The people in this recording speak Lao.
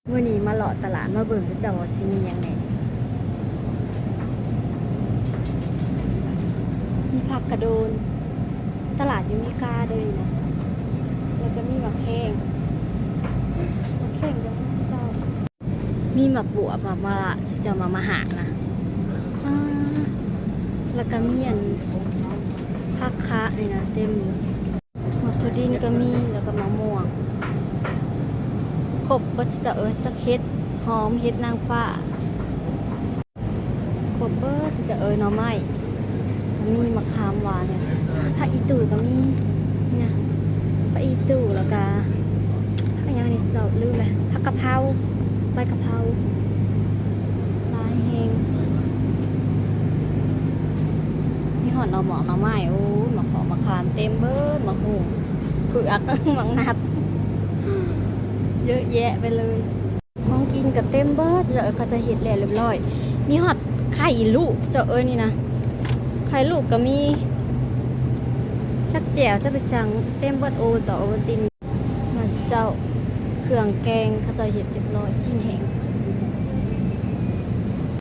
ມື້ນີ້ມາເລາະຕະຫຼາດ ມາເບິ່ງເຂົາເຈົ້າວ່າຊິມີຫຍັງແດ່. ມີຜັກກະໂດນ ຕະຫຼາດຢູ່ເມກາເດີນີ້ນະ. ແລ້ວກໍມີໝາກແຂ້ງ ໝາກແຂ້ງກໍມີເຈົ້າ. ມີໝາກບວບ ໝາກມະລະ ເຂົາເຈົ້າໝາກມະຫານະ. ອ່າ ແລ້ວກໍມີອັນ ຜັກຄະນີ້ນະ ເຕັມຢູ່. ໝາກຖົ່ວດິນກໍມີ ແລ້ວກໍໝາກມ່ວງ. ຄົບເບິດເຈົ້າເອີຍ ຈັກເຫັດຫອມ ເຫັດນາງຟ້າ ຄົບເບິດເຈົ້າເອີຍ. ໜໍ່ໄມ້ ມີໝາກຂາມຫວານ ຜັກອີ່ຕູ່ກໍມີນະ ຜັກອີ່ຕູ່ ແລ້ວກໍ ອີຫຍັງນີ້ເຈົ້າ ລືມແລ້ວ. ຜັກກະເພົາ ໃບກະເພົາ ຫຼາຍແຮງ. ມີຮອດໜໍ່ໝອກໜໍ່ໄມ້ ໂອ້ຍ ໝາກຂອກໝາກຂາມເຕັມເບິດ ໝາກຫຸ່ງ ເຜືອກ ໝາກນັດ ເຍອະແຍະໄປເລີຍ. ຂອງກິນກໍເຕັມເບິດເຈົ້າເອີຍ ເຂົາເຈົ້າເຮັດແລ້ວລຽບລ້ອຍ. ມີຮອດໄຂ່ລູກເຈົ້າເອີຍນີ້ນະ ໄຂ່ລູກກໍມີ ຈັກແຈ່ວຈັກໄປສັ່ງ ເຕັມເບິດ. ໂອວັນຕອນ ໂອວັນຕິນ ມາເຈົ້າ ເຄື່ອງແກງເຂົາເຈົ້າເຮັດລຽບລ້ອຍ ຊີ້ນແຫ້ງ